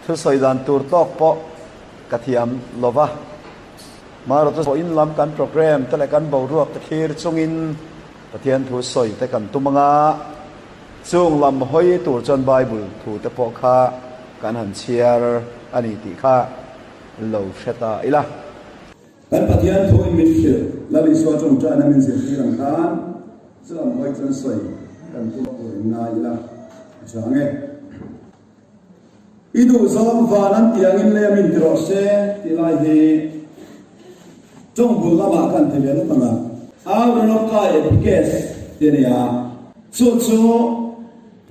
Thusawi dan tur tawk pawh ka thiam lo va. Marawhchu vawiin lam kan programme te leh kan boruak te thlir chungin Pathian thu sawi te kan tum anga chung lam hawi tur chuan Bible thu te pawh kha kan han chhiar a ni tih kha lo hre ta ila. Kan Pathian thuin min hrilh, Lal Isua tawngtaina min zirtir ang khan chu lam hawi chuan sawi kan tum tur in ngai ila a chang e. I duhzawng van an ti angin lei a min ti rawh se tih lai hi tawng bul lamah kan ti ve lawk ang a. Au Ronawkai Epikes ti a ni a, chu chu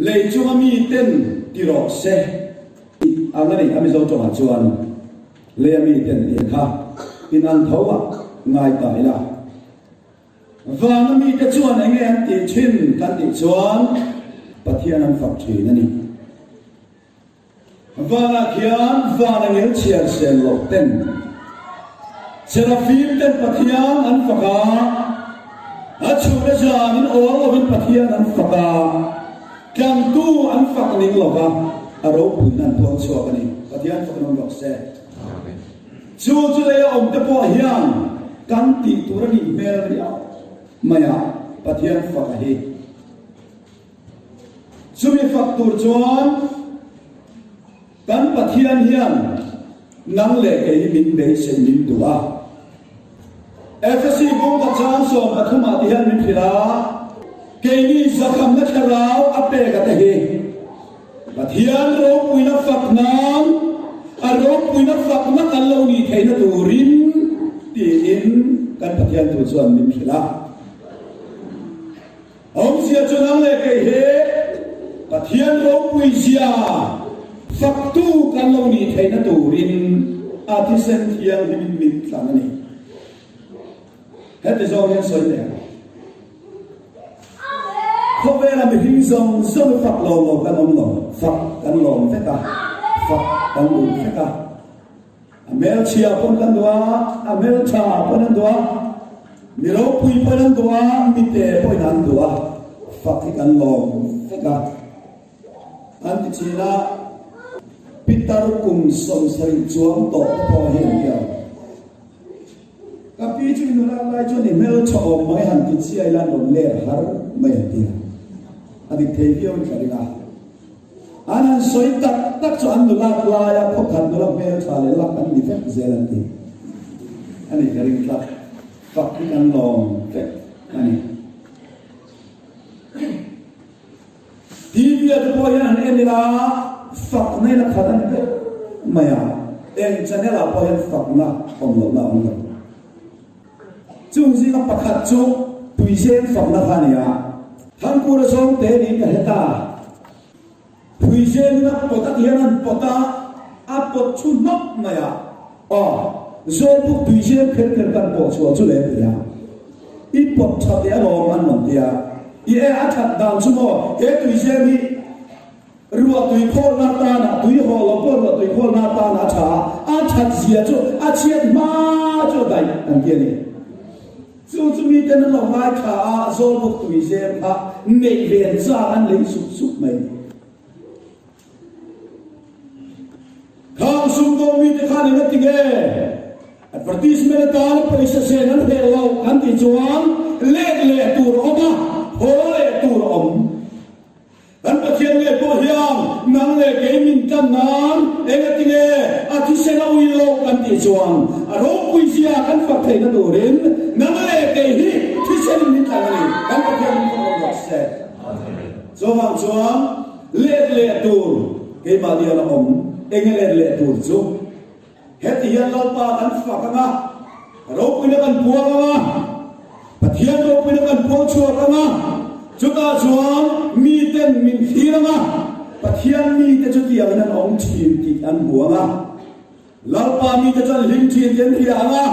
lei chunga mi ten ti rawh se tih ang a ni a Mizo tawngah chuan lei a mi ten tih kha in an tho a ngai ta ila. Vana mite chuan enge an tih thin kan tih chuan Pathian an fak thin a ni. Vanah khian van a ngel chhiar sel loh ten Serafim ten Pathian an fak a, a chhun a zanin awl lovin Pathian an fak a, tlangtu an fak ning lova a ropuina an puang chhuak a ni. Pathian fak nawm rawh se. Chu chu lei a awm te pawh hian kan tih tur a nih hmel riau mai a, Pathian fak a hi. Chumi fak tur chuan kan Pathian hian nang leh kei hi min beisei min duh a. Efesi bung pachang 13 ah ti hian min hrilh a, keini zakhamna thlarau a pek a te hi Pathian ropuina fak nan, a ropuina fakna kan lo nih theihna turin tiin kan Pathian thu chuan min hrilh a. Awmzia chu nang leh kei hi Pathian ropui zia faktu kan lo nih theihna turin a thisen thianghlimin min tlang a ni. Heti zawng hian sawi teh ang. Khawvela mihring zawng zawng hi fak lawm lo kan awm lo. Fak kan lawm vek a, fak kan duh vek a. A hmelchhia pawn kan duh a, a hmeltha pawn an duh a, mi ropui pawn an duh a, mite pawhin an duh a, fak hi kan lawm vek a. An ti thin a, pitar kum 70 chuang tawh te pawh hi an ti ang. Ka pi chu i nula lai chuan i hmeltha awm mai han ti chiai la rawn ler har mai an ti a, a dik thei viau in ka ring a. An han sawi tak tak chu an nulak laia khawkhat nula hmeltha leh lak an ni vek zel an ti a ni ka ring tlat. Fak hi kan lawm vek a ni. TV a te pawh hian han en ila fakna in a khat a ni ber mai a, eng channel ah pawh hian fakna awm lohna a awm lo. Chung zinga pakhat chu Tuizem fakna kha a ni a, Thangkura zawng te niin ka hre ta. Tuizem in a pawt a ti hian an pawt a, a pawt chu hnawk mai a, aw, Zawlbuk Tuizem kher kher kan pawh chhuah chu le ti a, i pawt tha teh alawm an rawn ti a, i e a that dan chu maw he Tuizem hi Ruah tui khawlna atana tui haw lo pawh ruah tui khawlna atana a tha a, a that zia chu a chhiat hma chu a daih an ti a ni. Chu chu miten an lo ngaithla a, Zawlbuk tui zem kha neih ven chak an lei sup sup mai. Khang sumdawng mite khan eng a ti nge? Advertisement atana pawisa sen an hreh lo an tih chuan let leh tur a awm a, haw leh tur a awm. Kan Pathian ngei pawh hian nang leh kei min tan nan engatinge a thisen a ui lo kan tih chuan a ropui zia kan fak theihna turin nang leh kei hi thisen in min tlan a ni. Kan Pathian min fak awm rawh se. Chuvang chuan let leh tur keimah lian a awm enge let leh tur chu Heti hian Lalpa kan fak ang a, ropuina kan puang ang a, Pathian ropuina kan puang chhuak ang a, chutah chuan miten min thlir ang a, Pathian mite chu tiangin an awm thin tih an hmu ang a, Lalpa mite chu an hlim thin tih an hria ang a,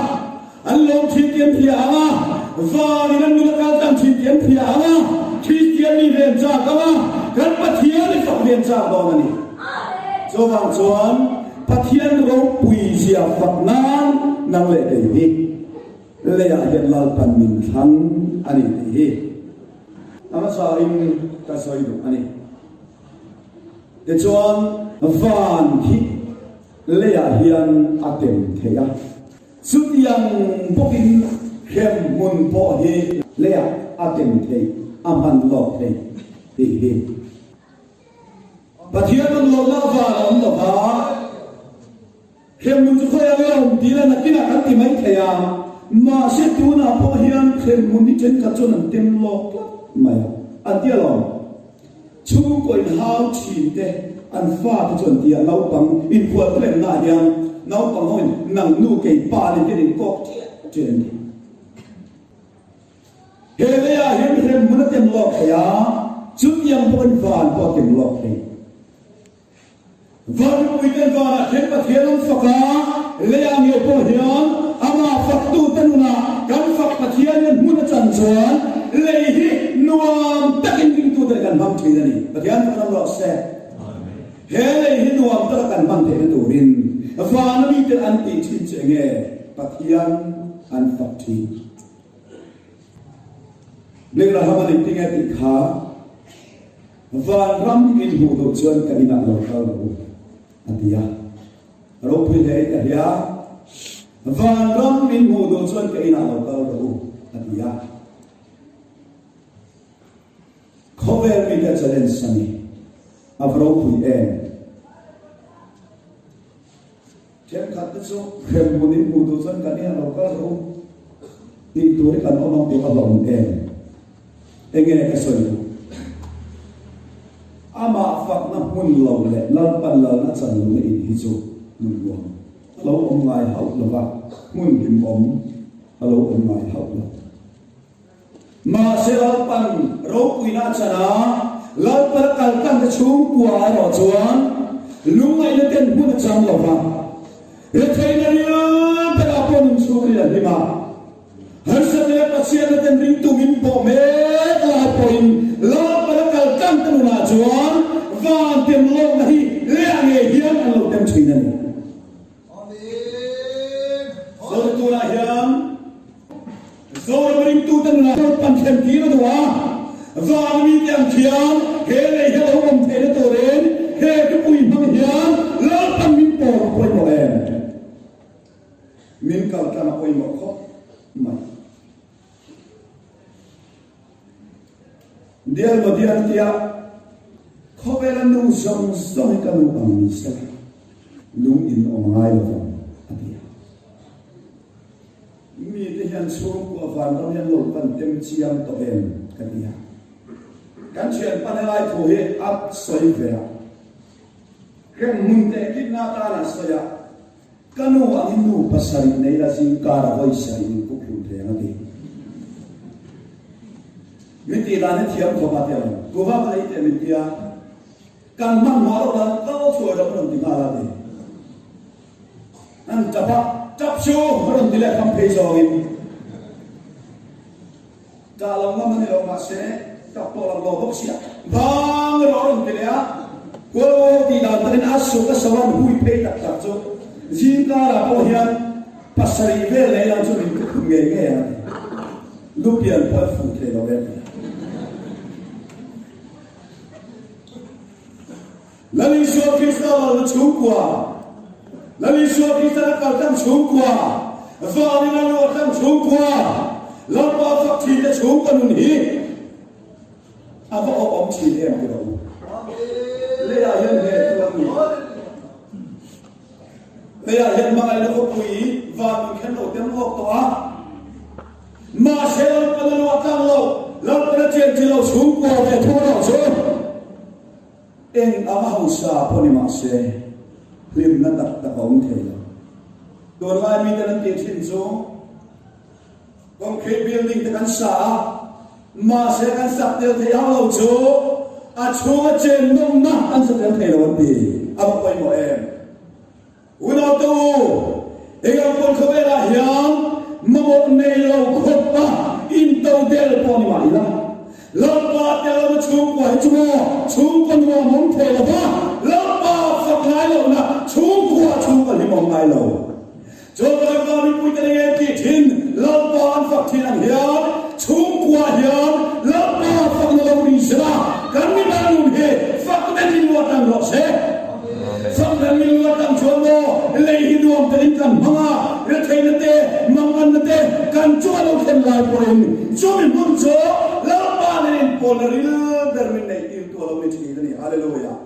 an lawm thin tih an hria ang a, vanin an nun a kal tan thin tih an hria ang a, Kristian mi ve an chak ang a, kan Pathian i fak ve an chak dawn a ni. Chuvang chuan Pathian ropui zia fak nan nang leh kei hi leiah hian Lalpan min thlang a ni tih hi a hmasain ka sawi duh a ni. Tichuan van hi. Leiah hian a tem theih a. Chutiang bawkin hremhmun pawh hi leiah a tem theih, a hman lawk theih tih hi Pathian awm lohna avang a awm lo va. Hremhmun chu khawiah nge a awm tih la nakinah kan ti mai thei a, mahse tunah pawh hian hremhmun hi thenkhat chuan an tem lawk tlat mai a, an ti alawm. Chhungkaw inhau thin te an fate chu an ti a, naupang inhual tlemnaah hian naupang ho in nang nu kei pa ni ten inkawk chiah chiah an ti. He leiah hian hremhmun a tem lawk thei a, chutiang bawkin van pawh a tem lawk thei. Van mipuiten vanah khian Pathian an fak a, leiah ngei pawh hian amah faktute nunah kan fak Pathian hian hmun a chan chuan lei hi nuam takin ringtute kan hmang thin a ni. Pathian fak ram rawh se. He lei hi nuam taka kan hman theihna turin vana miten an tih thin chu enge? Pathian an fak thin. Abraham a nih tinge tih kha Vanram in hmuh duh chuan ka inah lo kal rawh u, a ti a. Ropui hle in ka hria. Vanram in hmuh duh chuan ka inah lo kal rawh u, a ti a. Khawvel mite challenge a ni. A va ropui em? Thenkhat te chu hremhmun in hmuh duh chuan kan inah lo kal rawh u tih tur hi kan awm ang tih a hlawm em? Enge ka sawi duh? Amah fakna hmun lo leh Lalpan lalna chan lohna in hi chu hmun nuam a lo awm ngai hauh lo va, hmun hlimawm a lo awm ngai hauh lo. Mahse Lalpan ropuina a chan a, Lalpan a kal tlang te chhungkua erawh chuan lungngaihna ten hmun a chang lo va, retheihna rial berah pawh nun chhung ri a hlim a, harsatna leh Pathianna ten ringtu min pawh mek lai pawhin Lalpan a kal tlang te nunah chuan van tem lawkna hi leh ngei hian an lo tem thin a ni. Zotunah hian Zoram ringtute nunah Lalpan thlen tir a duh a, van mite ang khian he lei hi a lo awm theihna turin he thupui hmang hian Lalpan min pawl a pawimawh em? Min kaltlang a pawimawh khawp mai. Dial maw dial tia khawvela nu zawng zawng hi ka nu ang ni sela lung in awm ngai lo vang a ti a. Mite hian chhungkua vanram hian lo pan tem chiang tawh em ka ti a. Kan thianpa helai thu hi a sawi ve a. Hremhmun tehkitna atan a sawi a. Ka nu angin nu pasarih nei la zingkar a vawi sarih min kuk hlum thei ang a ti. Min tih dan hi thiam khawp a ti ang. Kuva ka lei teh min ti a, kan hmanhmawh loh dan kal thuai loh ka rawn ti nghal a ti. An tap a, tap chu a rawn ti leh kham phei zawngin. Tah lo ngam a ni lo mahse tap pawh lang lo bawk sia. Vang erawh a rawn ti leh a, Kualwo tih dan takin a suk a so an hui phei tak tak chu zingkarah pawh hian pasarih vel leh lang chu min thukhum ngei ngei ang a ti. Lupian pawh a fuh thei lo e a ti. Lal Isua Krista lalna chhungkua, Lal Isua Krista a kal tlang chhungkua, Vanin a luah tlang chhungkua, Lalpa fak thin te chhungkua nun hi a va awh awm thin em ti rawh u. Leiah hian hneh tu an ni. Leiah hian hmangaihna khawpui van nun khen lo tem lawk tawh a. Mahse Lalpan a luah tlang lo, Lalpan a chian chi lo chhungkua ve thung erawh chu. Eng anga hausa pawh ni mah se, hlimna tak tak a awm thei lo. Tunlai miten an tih thin chu concrete building te kan sa a, mahse kan sak tel thei hauh lo chu a chhunga chen nawmna kan sa tel thei lo an ti. A va pawimawh em? Unaute u, engang pawn khawvelah hian mamawh nei lo khawp a into del pawh ni mah ila, Lalpa tel lova chhungkua hi chu maw chhungkaw nuam awm thei lo va, Lalpa fak ngai lohna chhungkua chhungkaw hlim awm ngai lo. Chuvangin mipuite eng em tih thin Lalpa an fak thin ang hian chhungkua hian Lalpa fakna lo ri sela kan mimal nun hi fak nen min luat ang rawh se. Fak nen min luat ang chuan maw nuam takin kan hmang a, retheihna te, manganna te kan chu a lo thlen lai pawhin chumi hmun chu Lalpa nen inpawlna ril ber min neih tirtu a lo ni thin a ni. Hallelujah!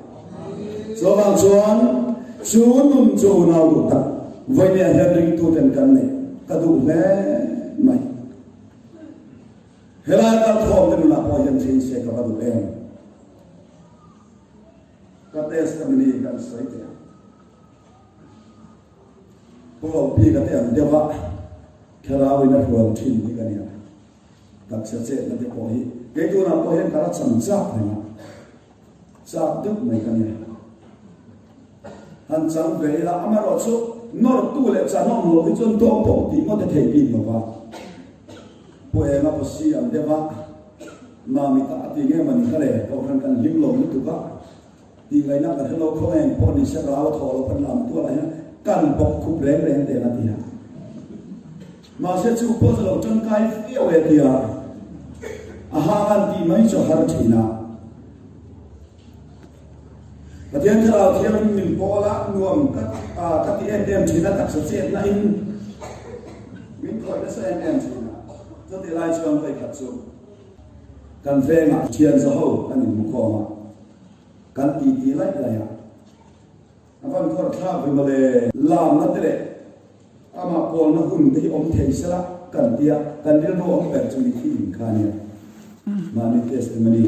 Chuvang chuan chu nun chu unau duh tak vawinia hian ringtuten kan neih ka duh hle mai. Helai kalkhawm te nunah pawh hian thleng se ka va duh em? Ka testimony kan sawi teh ang. Pu Vaupi ka ti ang deuh a, thlarau in a hrual thin hi ka nia. Taksa chetna te pawh hi kei tunah pawh hian ka la cham chak reng a, chak deuh mai ka nia. Han chang ve ila, amaherawhchu nawrtu leh chanawm loh hi chuan dawng pawh tih ngawt a thei bik lo va. Pu Enga pawsi ang deuh a, Mami ta a ti nge mawni ka le, Kohhran kan hlim lo lutuk a, tih ngaihna ka hre lo khaw eng pawh ni se rau a thawh lo kan lam tualah hian kan bawk khup reng reng teng a ti a. Mahse chu pawh chu lo tangkai viau e tia a hang an tih mai chu a har thin a. Pathian Thlarau Thianghlim min pawl a, nuam ka ka ti em em thin a, taksa chetna in min khawih nasa em em thin a. Chutih lai chuan vawikhat chu kan vengah thian zaho kan inhmu khawm a, kan titi laih laih a. A van khawr thlak ve mawle. Lamna te leh amah pawlna hun te hi awm thei sela kan tia, kan rilru awm ber chu mithi in kha ania. Mahni testimony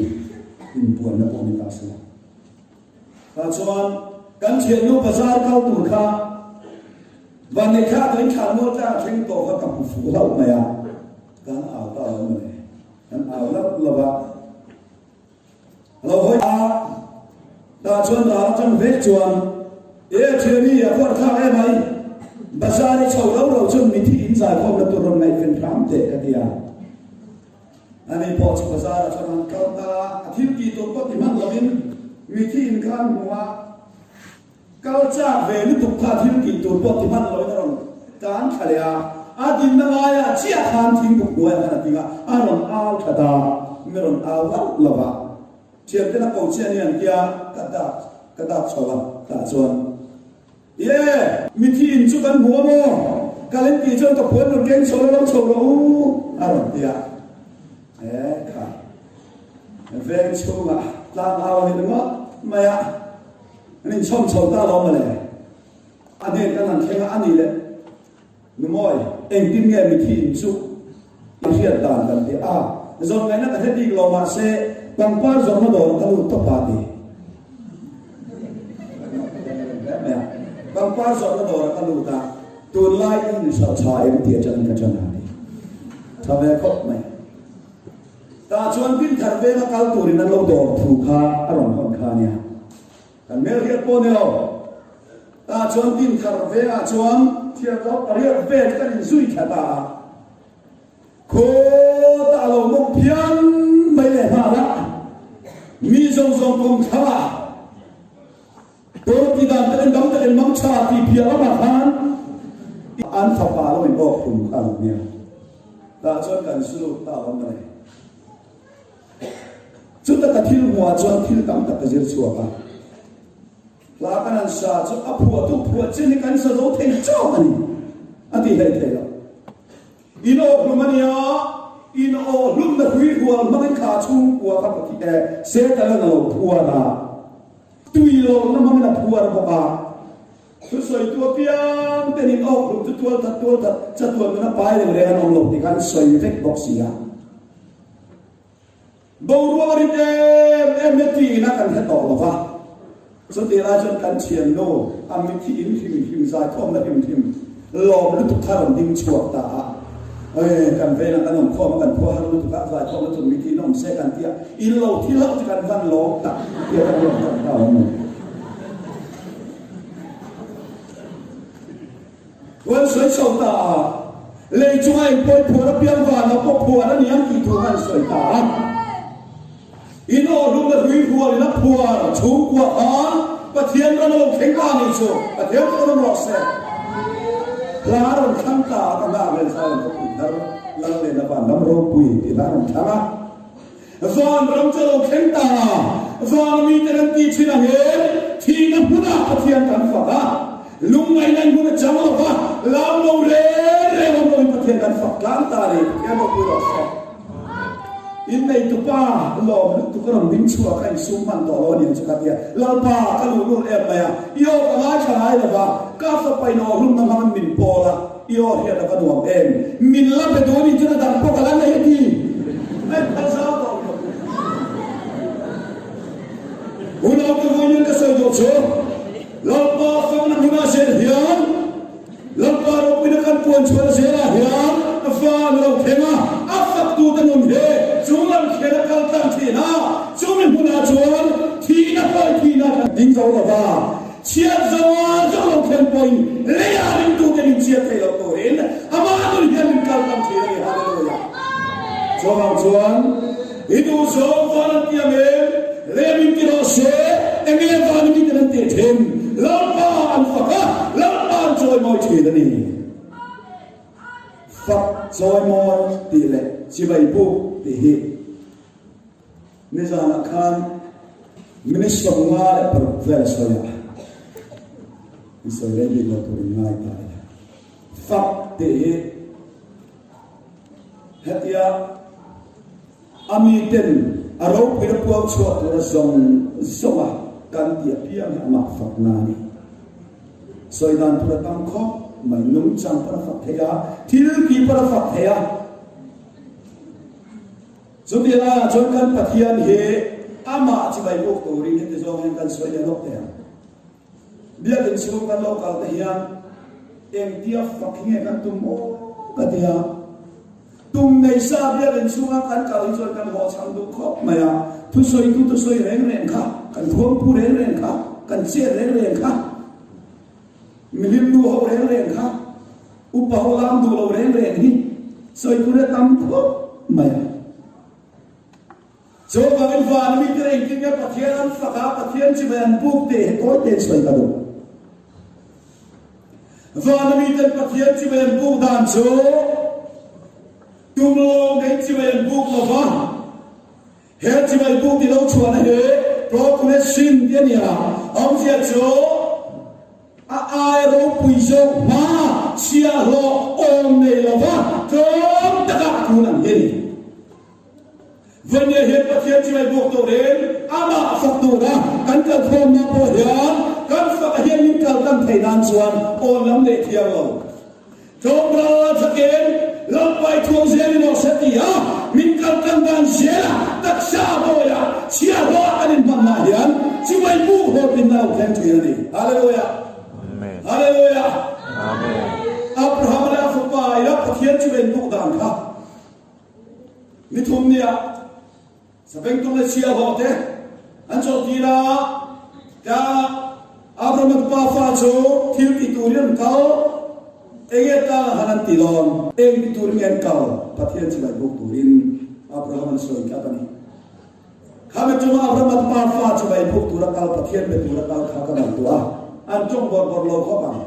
inpuanna pawh ni ta sela. Tah chuan kan thiannu bazar kal tur kha vanneih thla ka inthlan mual tlang a thleng tawh kha ka hmu fuh hlauh mai a, kan au ta lo mawle. Kan au lauh lauh a. A lo hawi a, tah chuan ral atang vek chuan, E thiani, a khuar thlak em ai, bazar i chho ro ro chuan mithi in zaikhawmna tur rawn ngaihven hram teh ka ti a. Ani pawh chu bazar ah chuan an kal ta a, a thil tih tur pawh ti hman lovin mithi in khan hmu a, Kal chak ve lutuk kha thil tih tur pawh ti hman loin a rawn tan thla leh a, a dinna laiah chiah khan thingbuk hnuaiah khan a ding a, a rawn au that a, mi rawn au lauh lauh a, thianten a ko che a ni an tia, ka dak ka dak chho a, tah chuan Ye, mithi in chu kan hmu a maw? Kal in tih chuan ka puan rawn keng chho la lo chho rawh u, a rawn ti a, e kha veng chhungah tlang au a ni ringawt mai a. An inchhawm chho ta lo mawle. A hnen kan han thleng a, a ni leh Numawi, engtin nge mithi in chu i hriat dan kan ti a, zawn ngaihna ka hre bik lo mahse pangpar zawrhna dawr ka lut tawp a ti. Pangpar zawrhna dawr ka lut a, tunlai i inhralh tha em tih atangin ka ṭan a ti. Tha ve khawp mai. Tah chuan Dinthar venga kal turin an lo dawr thu kha a rawn hawn kha a nia. Kan hmelhriat pawh ni lo. Tah chuan Dinthar vengah chuan thianlo pariat vel kan inzui thla ta a. Khawtah a lo mawk phian mai leh nghal a. Mi zawng zawng kawngthlang ah Dorothy dan takin dam takin mang tha tih piah lamah khan an fapa lo in awk hlum kha a lo nia. Tah chuan kan suluk ta awm a ni. Chuta ka thil hmuhah chuan thil tam tak ka zir chhuak a. Hla kan han sa chu a phuahtu phuah chin hi kan sa zo thei chawk a ni a tih hleih theih loh. In awh hlum a nia, in awh hlumna hrui hual hmangin kha chhungkua kha Satan a lo phuar a. Tui lawmna hmangin a phuar bawk a, thusawitu apiang ten in awk hlum chu tual that tual that chatuan nuna pai reng reng an awm lo tih kha an sawi vek bawk si a. Boruak a rit em em hi tiin a kan hre tawh lo va, chutih lai chuan kan thiannu a mithi in hrim hrim zaikhawmna hrim hrim Lawm lutuk kha rawn ding chhuak ta a, Awi, kan vengah kan awm khawm a, kan khua har lutuk a, zai khawm lutuk mithi in awm se kan ti a, in lo thi hlauh chu kan van lawm tak tia kan lawm tak kha a awm lo. Huan sawi chho ta a, lei chunga engpawi phuar apiang van ah pawh phuar a ni ang tih thu kha an sawi ta a. In awhlum le hrui hual in a phuar chhungkua khan Pathian ram a lo thleng ta anih chu Pathian chu rawn rawh se. Hla a rawn thlang ta a, ka nghak len sa rawn khawpui thar Lal lehna van ram ropui tih hla a rawn thlang a. Van ram chu a lo thleng ta a, van a mite kan tih thin ang em? Thihna hmunah Pathian kan fak a. Lungngaihna in hmun a chang lo va, lam lo reng reng awm loin Pathian kan fak tlang ta a ni. Pathian ropui rawh se. Innei tupa lawm lutuk a rawn ding chhuak a, insum hman tawh lo a niang chu ka tia. Lalpa, ka luh lut em mai a, i aw ka ngaithla ngai lo va, ka fapa in aw hlumna hmangin min pawl a, i aw hriat a va nuam em. Min la be duh a nih chuan a dang pawh ka la nei a ti. A inphal zau tawh lo. Unau te vawiin ka sawi duh chu, Lalpa fakna hmunah zel hian, Lalpa ropuina kan puan chhuahna zelah hian van lo thleng a, a faktute nun hi chung lam khian a kal tlang thin a, chumi hmunah chuan thihna pawi thihna kan ding zo lo va, chhiat zawnga zo lo thlen pawhin leiah ringtute min chhiat theih loh turin amah nun hian min kal tlang thin a ni. Hallelujah! Chuvang chuan I duh zawng van an ti ang em? Lem in ti rawh se, enge van in miten an tih thin? Lalpa an fak a, Lalpa an chawimawi thin a ni. Fak, chawimawi tih leh chibai buk tih hi nizanah khan Minister 56 vel sawi a, in sawi rei bik lo tur in ngai ta ila. Fak tih hi Hetia a miten a ropuina puang chhuah tura zawng zawnga kan ti apiang hi amah fakna a ni. Sawi dan tur a tam khawp mai, nungchang pawh a fak thei a, thil tih pawh a fak thei a. Chutih laiah chuan kan Pathian hi amah chibai buk turin heti zawng hian kan sawi leh lawk teh ang. Biakinn chhung kan lo kal te hian engtia fak hi nge kan tum aw ka ti a. Tum nei sa biakinn chhunga kan kal hi chuan kan hlawhchham duh khawp mai a. Thusawitu thusawi reng reng kha, kan thuampu reng reng kha, kan chet reng reng kha, mihlim nu ho reng reng kha, upa ho lam duh lo reng reng hi sawi tur hi a tam khawp mai a. Chuvangin van mite leh engtin nge Pathian an fak a, Pathian chibai an buk tih hi tawi tein sawi ka duh. Van miten Pathian chibai an buk dan chu tum lawng nei chibai an buk lo va, he chibai buk ti lo chhuahna hi progression ti a ni a, awmzia chu a ai ropui zawk hma chhiahhlawh awm nei lo va tlawm taka kun ang hi a ni. Vawnia hian Pathian chibai bawk turin amah fak tura kan kalkhawmna pawh hian kan fak hian min kal tan theih nan chuan awn lam neih thiang lo. Tlawmral thakin Lalpai thuang zel in awh se ti a, min kal tlang dan zela taksa bawia chhiahhlawh kan inhmanna hian chibai buk hlawhtlinna lo thleng thin a ni. Hallelujah! Amen. Hallelujah! Amen. Abraham leh a fapa ila Pathian chibai buk dan kha Ni thum nia Savengtung le Chiahhlawh te an chawlhtir a, ka Abraham a pa fa chu thil ti turin an kal, enge tlang ah khan an ti dawn, eng ti turin nge an kal, Pathian chibai buk turin Abraham an sawi tlat a ni. Khami chunga Abraham a pa fa chibai buk tura kal, Pathian be tura kal kha ka ngaihtuah a, an tawng bawrh bawrh lo khawp ang.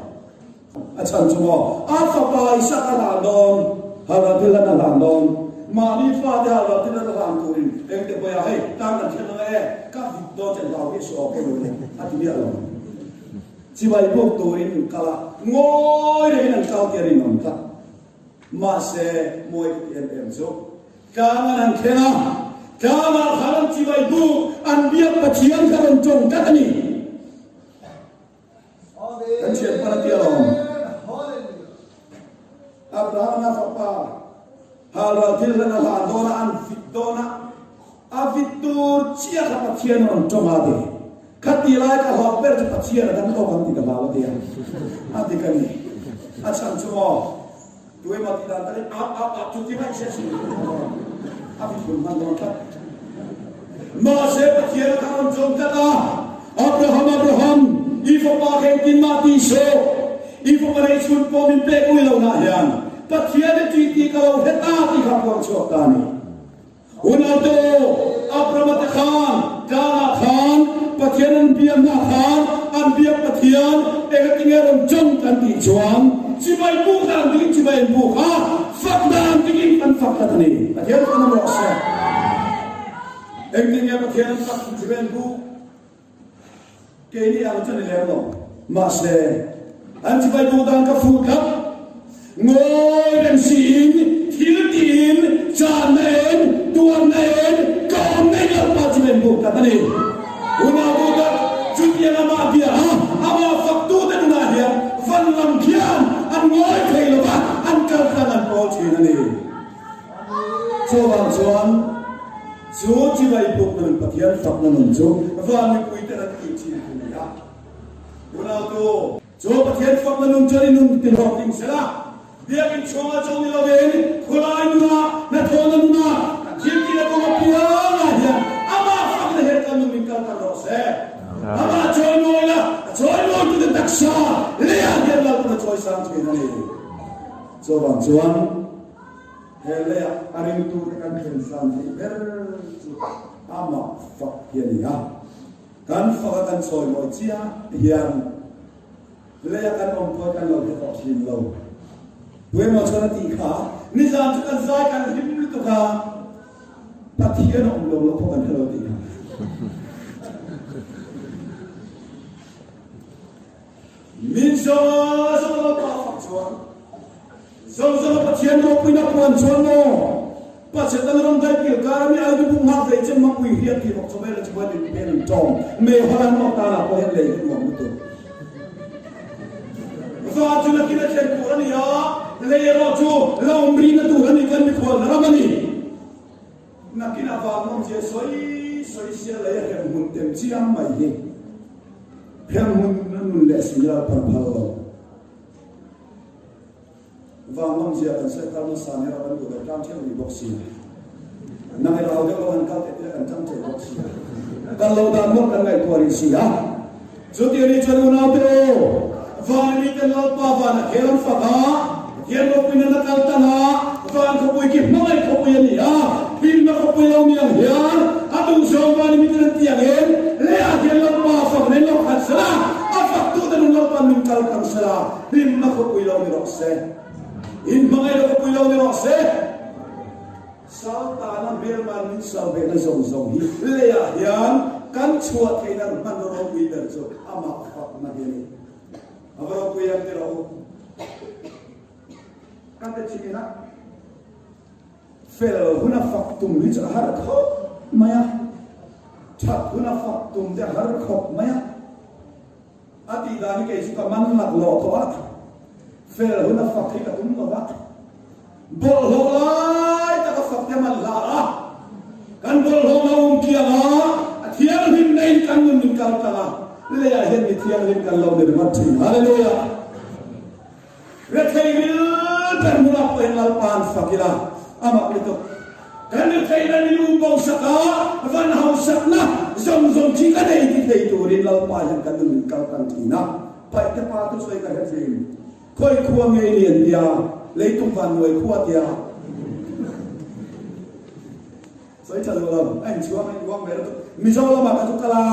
A chhan chu maw? A fapa Isaac a hlan dawn, Halral thil hlan a hlan dawn. Mahni fate halral thil hlan a hlan turin engte pawih a, hei, tan kan thlen ang e, ka vit dawn che hlau hi suh awk emaw ni, a ti miah lo. Chibai buk turin an kal a, ngawi rengin an kal tih a rinawm tlat. Mahse, mawi ka ti em em chu, tlang an han thleng a, tlangah khan an chibai buk, an biak Pathian kha rawn tawng tlat a ni. Kan thian pan a ti alawm. Abraham a fapa halral thil hlan a hlan dawn a, an vit dawn a, a vit tur chiah kha Pathian a rawn tawng a ti. Khati lai ka hlauh ber chu Pathian a dam tawk ang tih ka hlau a ti a. A dik a ni. A chhan chu maw, tu emaw tih dan takin a a a chuti mai se si a vit hun hman dawn tlat. Mahse Pathian kha rawn chawm tlat a, Abraham, Abraham, i fapa kha engtin mah ti sawh, i fapa nei chhun pawh min pek ui lo nah hian Pathian i tih tih ka lo hre ta tih kha puang chhuak ta a ni. Unaute aw, Abrahama te khan tlangah khan Pathian an biakna khan an biak Pathian engatinge rawn chawm kan tih chuan chibai buk dan dingin chibai an buk a, fak dan dingin an fak tlat a ni. Pathian chuan a rawh se. Engtin nge Pathian an fak chibai an buk? Keini ang chu ni lem lo. Mahse. An chibai buk dan ka fuh tlat. Ngawi reng siin, thil tiin, channa en, tuarna en, ka awm nei Lalpa chibai buk tlat a ni. Unau duhtak, chutiang amah bia a, amah faktute nunah hian van lam khian an ngawi thei lo va, an kal tlang an pawl thin a ni. Chuvang chuan, chu chibai bukna nun Pathian fakna nun chu van mipuiten an tih thin thu ni a. Unautu, chu Pathian fakna nun chuan i nun ti hlawhtling sela, biakinn chhungah chauh ni lovin khawlai nunah, hnathawhna nunah, kan thiltihna kawng apiangah hian amah fakna hian kan nun min kaltan rawh se. Amah chawimawi la, a chawimawitute taksa leiah hian Lalpan a chawisang thin a ni. Chuvang chuan he leiah a ringtute kan thlensan theih ber chu amah fak hi a ni a. Kan fak a kan chawimawi chiah hian lei a kan awm pawh kan lo hre tawh thin lo. Tuemaw chuan a tih kha, nizan chu kan zai kan hlim lutuk a, Pathian a awm lo lo pawh kan hre lo tih kha. Min zawnga zawnga Lalpa fak chuan, zawng zawnga Pathian ropuina puan chuan maw, Pachhetan ram dai kil kar ami ai dubuk nghak hlei chem mang ui hriat tih bawk chawvel a chuan in pen an tawng me holan mawk tan ah pawh hian lei hi nuam lutuk. Va chu nakin a thlen tur a ni a, lei erawh chu la awm rihna tur a ni kan mikhual na ram a ni. Nakin a van nawm zia sawi sawi sia lei a hrem hmun tem chiang mai hi hrem hmun a nun leh si a phal phal lo. Vang nawmzia kan sawi kal nasa ni erawh kan duh lo tlang theuh rih bawk si a. Nang i rau deuh lo han kal teh te kan chang thei bawk si a. Kal lo dan mawlh kan ngaihtuah rih si a. Chuti a nih chuan unaute aw, van mite Lalpa van a khel an fak a, Pathian ropuina na kal tan a, van khawpui khi hmangaih khawpui a ni a, hlimna khawpui lo ni ang hian a duhzawng van i miten an ti ang em, leiah hian Lalpa fak nen lo khat sela, a faktute nun Lalpa'n min kal tlang sela. Hlimna khawpui lo ni rawh se. In hmangaihna khawpui lo ni rawh se. Saltana hmelman min sal behna zawng zawng hi leiah hian kan chhuah theihna hmanraw ropui ber chu amah fakna hi a ni. A va ropui em ti rawh u. Ka ti thin a. Fel huna fak tum hi chu a har khawp mai a. That huna fak tum te a har khawp mai a. A tih dan hi kei chu ka man lak lawh tawh a, fel hun a fak hi ka tum lo va, bawlhhlawh lai tak a fak te man hlah a, kan bawlhhlawh na um kiang a, a thianghlim na in kan nun min kal tlang a, leiah hian mi thianghlim kan lo ni ringawt thin. Hallelujah! Rethei ril ber hmunah pawh hian Lalpa an fak ila, amah lutuk. Kan retheihna min um bo sak a, van hausakna zawng zawng khi ka nei ti thei turin Lalpa hian kan nun min kal tan thin a. Paihte pa chu sawi ka hre thin. Khawi khua ngei ni an tia, leitung van nuai khua tia. Sawi tha duh lo, a inchhuang a inruang ve lutuk. Mizo lamah ka chu kal a.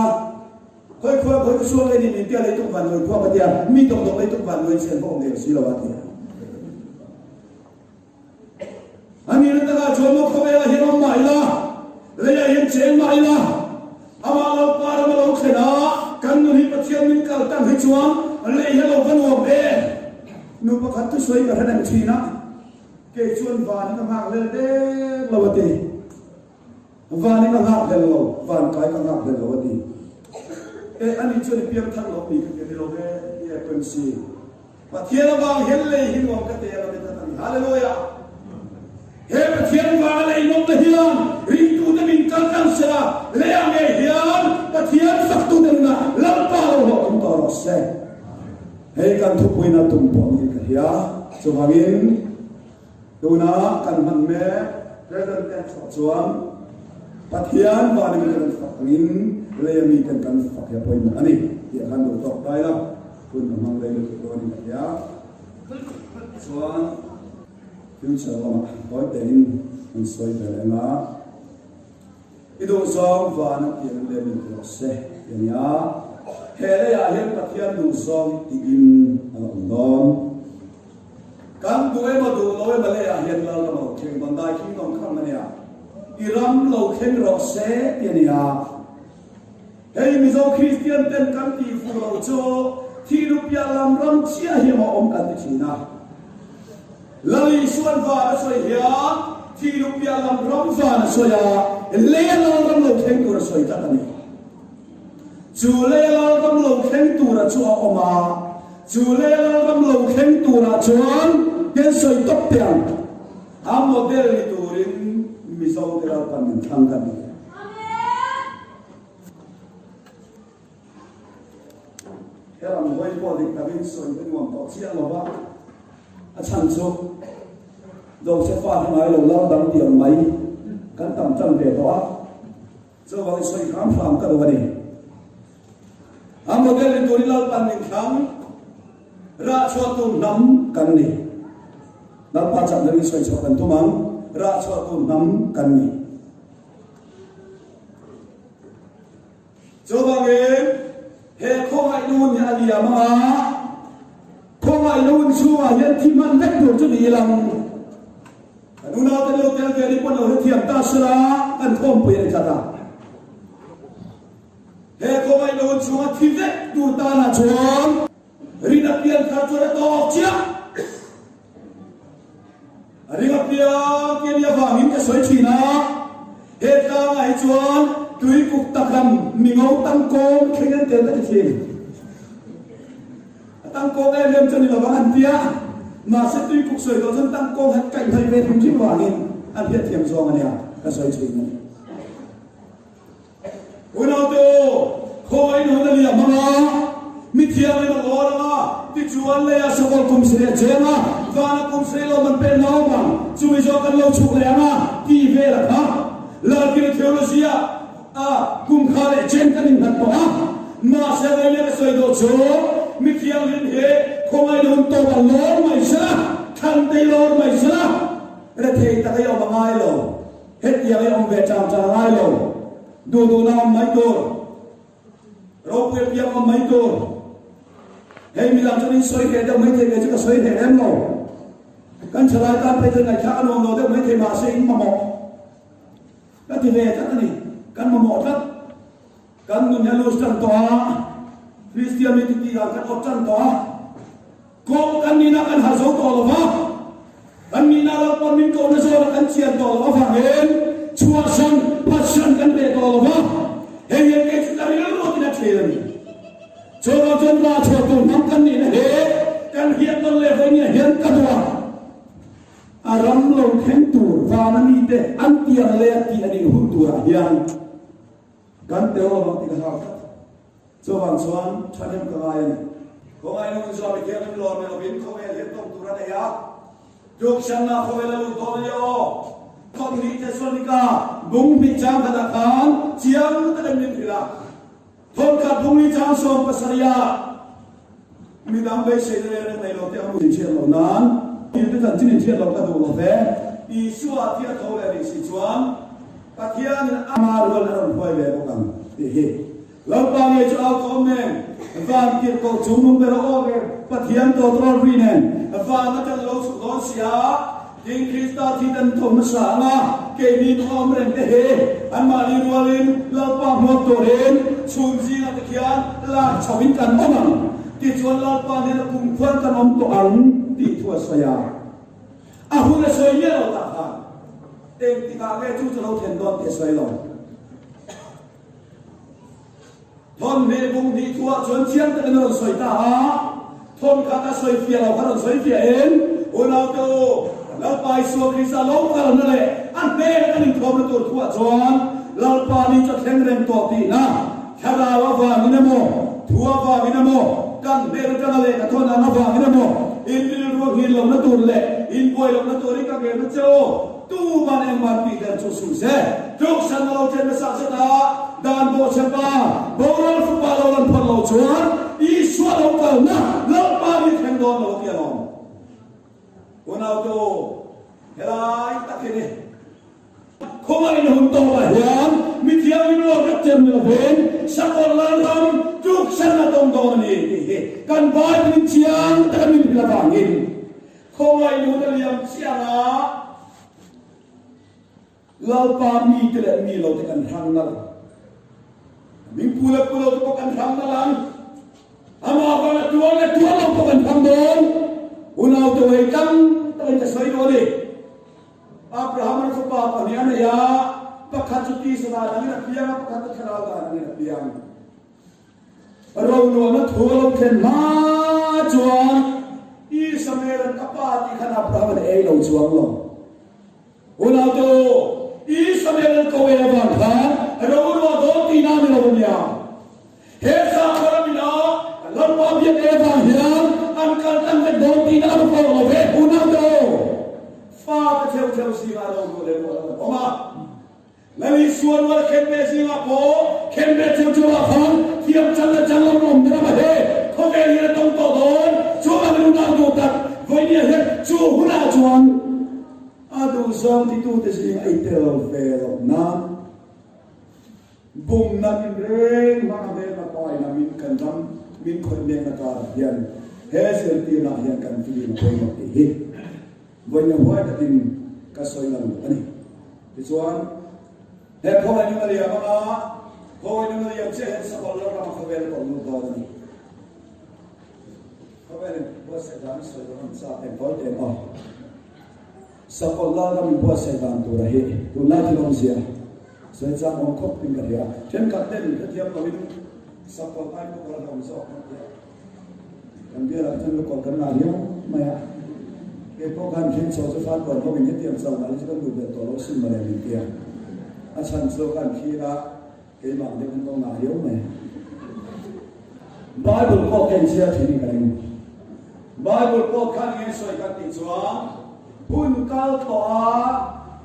Khawi khua khawi ka suak leh ni min tia leitung van nuai khua ka tia, mi dawk dawk leitung van nuai chian pawh awm der si lo a tia. A ni na takah chuan maw khawvelah hian awm mah ila, leiah hian cheng mah ila, amah Lalpa ram a lo thlen a, kan nun hi Pathian min kal tang hi chuan lei hi a lo va nuam em? Nu pakhat thusawi ka hre reng thin a, kei chuan van hi ka nghak lel dek lo a ti. Van hi ka nghak hlel lo, van kai ka nghak hlel lo a ti. E, ani chuan i piang thar lo mi ka ti a ni lo ve, i FMC. Pathian avang hian lei hi nuam ka te a lo ti tlat a ni. Hallelujah! He Pathian vanga lei nawmna hian ringtute min kal tlang sela, leiah ngei hian Pathian faktute nunah Lalpa lo hlawhtling tawh rawh se. Hei kan thupuina tum pawh niin ka hria. Chuvangin, Tuna kan hman mek present tense ah chuan Pathian vana mi ten an fak angin leia mi ten kan fak hi a pawimawh a ni tih a khan duh tawk ta ila, hun a hmang lei lutuk dawn in ka hria. Chuan future lamah tawi tein an sawi ve leh anga i duhzawng vana pian leh min ti rawh se ti a ni a, he leiah hian Pathian duhzawng tiin a la awm dawn. Kan duh emaw duh lo emaw leiah hian Lal ram a lo thleng dawn, Dai Kingdom kham a nia, i ram lo thleng rawh se ti a nia. Hei Mizo Kristian ten kan tih fuh lo chu Thih lu piah lam ram chiah hi emaw awm kan ti thin a. Lal Isuan van a sawi hian thih lu piah lam ram van a sawi a, leia lal ram lo thleng tur a sawi tlat a ni. Chu leia lal ram lo thleng tura chu a awm a, chu leia lal ram lo thleng turah chuan kan sawi tawp teh ang. A model ni turin Mizote Lalpan min thlang ka ni. He ram hawi pawh dik takin sawi te nuam tawh chiah lo va, a chhan chu Josefa hi ngai lo lal dang tiang mai kan tam tan ve tawh a, chuvangin sawi hram hram ka duh a ni. A model ni turin Lalpan min thlang, rah chhuah tur hnam kan ni. Lalpa chakna ring sawi chhuah kan tum ang, rah chhuah tur hnam kan ni. Chuvangin, he khawngaih nun hi a liam ang a, khawngaih nun chhungah hian thi hman vek tur chu ni ilang. Kan unaute lo tel ve ni pawn lo hrethiam ta sela kan khawmpui a ni tlat a. He khawngaih nun chhunga thi vek tur tanah chuan rin a pian thar chuan a tawk chiah. A ring apiang tih a nih avangin ka sawi thin a, he tlangah hi chuan tuikuk takam mingo tangkawng thleng an tel ka ti thin. A tangkawng em em chu a ni lovang an ti a, mahse tuikuk sawi tawh chuan tangkawng han kaih hnawih ve hrim hrim vangin an hriatthiam zawng a nia ka sawi thin a ni. Unaute aw, khawngaih in hun a liam ang a, mithiangin a lawn ang a, tichuan leia sakawr kum sarih a cheng a, vana kum sarih lawm an pek na awm ang, chumi zawk kan lo chhuk leh ang a, tih vel a kha. Lalkiri theology ah a kum kha leh chen kan innghat tawh a, mahse vawiin ka sawi dawh chu mithianghlim hi khawngaih in hun tawp a lawn mai sela, thlan te i lawr mai sela, rethei tak i awm a ngai lo. Hetiang i awm ve chang chang ngai lo. Duh duhna awm mai tur. Ropui apiang awm mai tur. Hei midang chuan in sawi hreh deuh mai thei ve chu ka sawi hreh lem lo. Kan thalai tan phei chuan ngaihthlak a nuam lo deuh mai thei mahse in mamawh. Ka ti ve tlat a ni. Kan mamawh tlat. Kan nun hi a lus tan tawh a, Kristian mi titi dan kan awt tan tawh a, kawng kan nihna kan harh zo tawh lo va, kan nihna Lalpan min kohna zawna kan chian tawh loh avangin chhuahsan, phatsan kan pe tawh lo va, hei hian kei chu ka rilru tin a thlir a ni. Chuvang chuan rah chhuah tur hnam kan nihna hi kan hriat nawn leh vawinia hian ka duh a. A ram lo thleng tur vana mite an tiang leh a tih a nih hun turah hian, Kan tel lo vang tih ka hlau tlat. Chuvang chuan thahnem ka ngai a ni. Khawngaih nun zawm i thianghlim lawm ni lovin khawvel hian tawng tur a nei a. Tukshanna khawvel a lut dawn a ni aw. Thawmhnih Thessalonika bung hnih chang khatah khan chiang takin min hrilh a. Thawmkhat bung hnih chang 70 ah midang beiseina reng reng nei lo te ang inhriat loh nan thil te chanchin inhriat loh ka duh lo ve. Isua thi a tho leh rih si chuan Pathianin ama rual a rawn hruai ve bawk ang tih hi. Lalpa ngei chu au thawm nen, van tirhkoh chung nung ber a aw nen, Pathian tawtrawl ri nen van atang a lo chhuk dawn si a. Tin, Krista thi kan tho hmasa ang a, keini nung a awm reng te hi anmahni rualin Lalpa hmuak turin chhun zingah te khian lak chhoin kan awm ang. Tichuan Lalpa hnena kum khuan kan awm tawh ang tih thu a sawi a. A hun a sawi miah lo tak khan engtikah nge chu chu lo thlen dawn tih a sawi lo. Thawmhnih bung hnih thuah chuan chiang takin a rawn sawi ta a, thawm khat a sawi fiah lo kha rawn sawi fiahin, Unaute u, Lalpa Isua Krista lo kalna leh a hnena kan inkhawmna tur thuah chuan Lalpa ni chu a thleng reng tawh tihna, thlarau avangin emaw, thu avangin emaw, kan hnen atanga lehkha thawn ang avangin emaw, in rilru a nghin lohna tur leh in buai lohna turin ka ngen a che u. Tuman engmah tih der chu suh se. Tluksan a lo then hmasa zet a, dan bawhchhe pa, boral fapa lo lan phawt lo chuan Isua lo kalna Lalpa ni thleng dawn lo a ti alawm. Unaute u, helai tak hi ni. Khawngaih na hun tawpah hian mithiangin ruak vek chem ni lovin Sakawr Lalram tluksan a tawng dawn a ni tih hi kan Bible in chiang taka min hrilh avangin Khawngaih nun a liam chiang a, Lalpa mite leh mi lote kan hrang nal ang. Min pu leh pu lote pawh kan hrang nal ang. Amah vang a tuar leh tuar lo pawh kan phang dawn. Unau te wei tam takin ka sawi duh a ni. Abraham-a fapa pahnih a nei a, pakhat chu tisa dan angin a piang a, pakhat chu thlarau dan angin a piang. Ronuamna thu a lo thlen hma chuan Isamael-a'n ka pa tih khan Abraham-a'n ei lo chuang lo. Unau te u, Isamael-a'n ko ei avang khan ronuah dawn tihna a ni lo a nia. He sakhaw ramina kan Lalpa biak ei avang hian an kal tlang vek dawn tihna a va fawh lo ve. Unau te u, fa te theuh theuh zingah ronuah leh ruah lo an awm a. Lal Isua rual khenbeh zingah pawh khenbeh cheu cheu ah khan thiam chang leh chang lo awm ber a va he. Khawvel hian a tawng tawh dawn. Chuan a nunau duh tak vawinia hian chu hunah chuan a duhzawng titute zing a i tel ve loh nan bumna min reng hmang a hmelma paina min kan ram min khawih mekna karah hian he zirtirna ah hian kan filim a pawimawh tih hi Vawiin huai takin ka sawi lang a ni. Tichuan, he khawngaih nuna liam anga khawngaih nuna liam chiah hian sakawlh lo rama khawvel a tawlh lut dawn a ni. Khawvelin buatsaih dan a sawi dawn an chak em tawi te aw. Sakawlh lal ram in buatsaih dan tura hi tunlai thil awmzia sawi chak awm khawp in ka hria. Thenkhat ten hrethiam loin sakawlh ai pawh a hlawm zawk an tia. Kan bialah chuan lukawlh kan ngah viau mai a, kei pawh khan thil chho chu fat buan hovin hetiang chau ngai hi chu kan duh belh tawh lo sin mawle min ti a, a chhan chu kan thlir a, keimah ang deuh khan ka ngah viau mai. Bible pawh kha inchhiar thin in ka ring. Bible pawh khan nge sawi kan tih chuan hun kal tawh a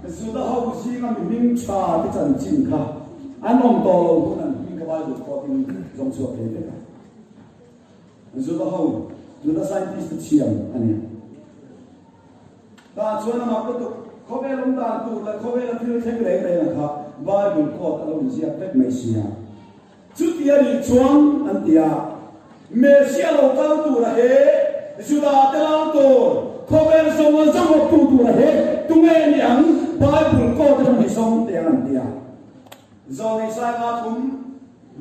Juda ho zinga mi hming tha te chanchin kha an awm tawh lo hun an hming kha Bible pawh tin zawng chhuak thei vek a. Juda ho, Juda scientist te thiam a ni. Tah chuan amah lutuk khawvel awm dan tur leh khawvela thil thleng reng reng a kha Bible quote a lo inziak vek mai si a. Chuti a nih chuan an ti a, Messiah lo kal tura he Juda te lal tur, khawvel zawng a zawng awptu tura he tunge ni ang Bible quote atang hi zawng teh ang an ti a. Zawng Isai nga thum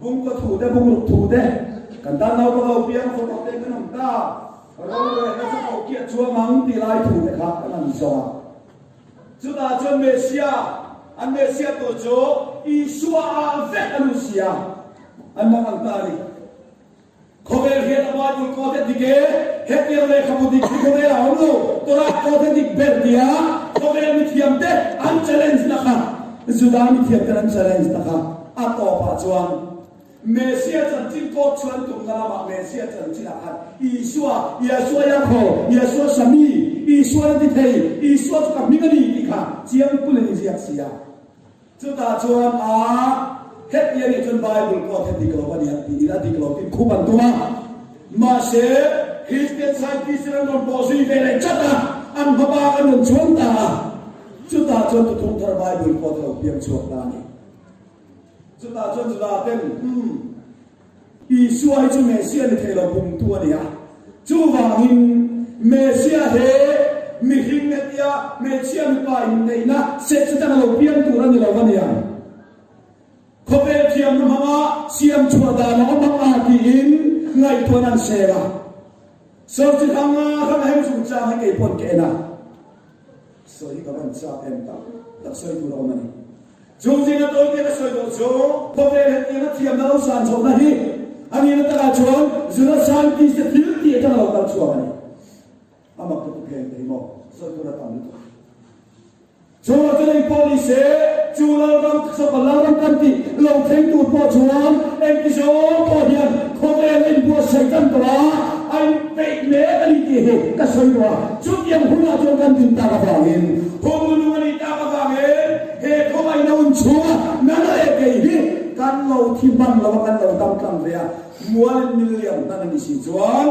Bung ka thu te, bung ruk thu te, kan tan naupang lo piang fawh te kan awm ta, rorelna chu ko kiah chuang ang ti lai thu te kha kan han zawng a. Chutah chuan Messia, an Messia tur chu Isua ah vek an u si a, an mang ang ta a ni. Khawvel hian a Bible ko te dik e, hetiang lehkhabu dik hi khawvel a awm lo, Torah ko te dik ber tia khawvel mithiam te an challenge na kha, Juda mithiam ten an challenge na kha a tawpah chuan Messia chanchin kawt chuan tumna lamah Messia chanchin ah khan Isua, Yahshua Yakho, Yahshua Shami, Isua na ti thei, Isua chu ka hming a ni tih kha chiang kulin i ziak si a. Chutah chuan a heti a nih chuan Bible pawh a the dik lo a ni a tih ila dik lo tiin khup an tum a. Mahse, Christian scientist in an rawn pawh zui ve leh chat a, an hma bak an rawn chuang ta a. Chutah chuan tuthung thar Bible pawh a lo piang chhuak ta a ni. Chutah chuan Juda ten, Umm, Isua hi chu Messiah ni thei lo bumtu a ni a. Chuvangin, Messiah he mihring hetia hmeichhia mipa inneihna sex atanga lo piang tur a ni lo a ni ang. Khawvel thiamna hmanga siam chhuah dan a awm ang a tiin ngaihtuahna an sel a. Sawrchi hranga hranga heng chungchang hi kei pawn ka en a. Sawi hi ka van chak em tak tak sawi tur a awm a ni. Chung zinga tawite ka sawi tawh chu khawvel hetianga thiamna lo san chhohna hi a nihna takah chuan Juda scientist te thil tih atanga lo kal chhuak a ni. A mak lutuk heng te hi maw sawi tur a tam lutuk. Chungah chuan engpawh ni se chu Lalram sawpa Lalram kan tih lo thleng tur pawh chuan engti zawng pawh hian khawvel a inbuatsaih tan tawh a, a inpeih mek a ni tih hi ka sawi duh a. Chutiang hunah chuan kan din tak avangin hun nunung a nih tak avangin he khawngaihna hun chhunga nana leh kei hi kan lo thi hman lo a, kan lo dam tlang ve a, mualin mil liam hnan a ni si chuan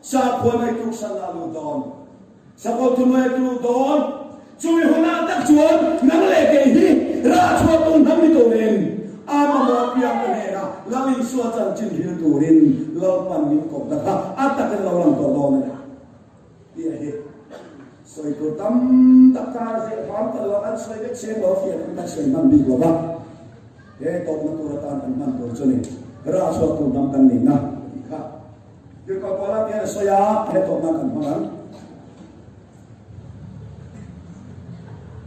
sakhua nei tuksan ah lut dawn, sakawlh thuhnuai a tlu dawn. Chumi hunah tak chuan nang leh kei hi rah chhuah tum hnam ni turin a mamawh piang ka hnenah Lal Isua chanchin hil turin Lalpan min kawp ta kha a takin lo lang tawh dawn a ni. Tih a hi sawi tur tam tak kar zeh hram ta lo a, kan sawi vek seng lo a fiah kan kan sawi hman bik lo va, he tawpna tur atan kan hman tur chu ni rah chhuah tur hnam kan nihna tih kha. Tirhkoh Paula hian a sawi a, he tawpna kan hmang ang.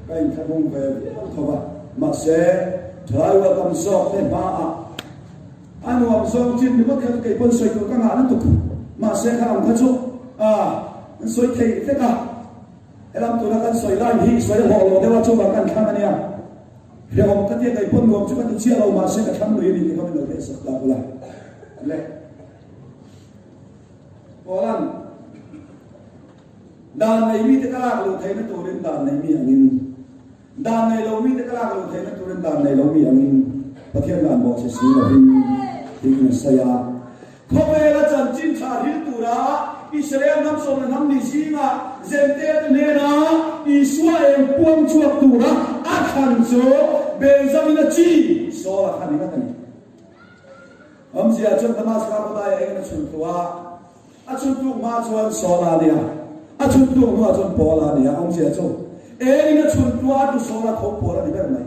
Ka inthlahrung ve viau tho va, mahse thalai ual tam zawk te hmaah a nuam zawng chin ringawt kha chu kei pawn sawi tur ka ngah lutuk. Mahse kha ang kha chu a an sawi thei vek a, helam tuna kan sawi line hi sawi a hlawh lo deuh a, chuvang kan thlang a nia. Hrehawm ka tia kei pawn nuam chu ka ti chiah lo, mahse ka thlang lui a ni tih kha min lo hriatsak ta bula le. Paula'n dan nei mite ka lak luh theihna turin dan nei mi angin, dan nei lo mite ka lak luh theihna turin dan nei lo mi angin Pathian dan bawhchhe si lovin tiin a sawi a. Khawvela chanchin tha hril tura Israel hnam sawmna hnam ni zingah Zente-te hnena Isua eng puang chhuak tura a thlan chu Benjamina chi Saula kha ni ngat a ni. Awmzia chuan Damaska khawdaiah engin a chhun tu a, a chhun tuk hma chuan Saula a ni a, a chhun tuk hnuah chuan Paula a ni a, awmzia chu engin a chhun tu a, tu Saula tho pual a ni ber mai.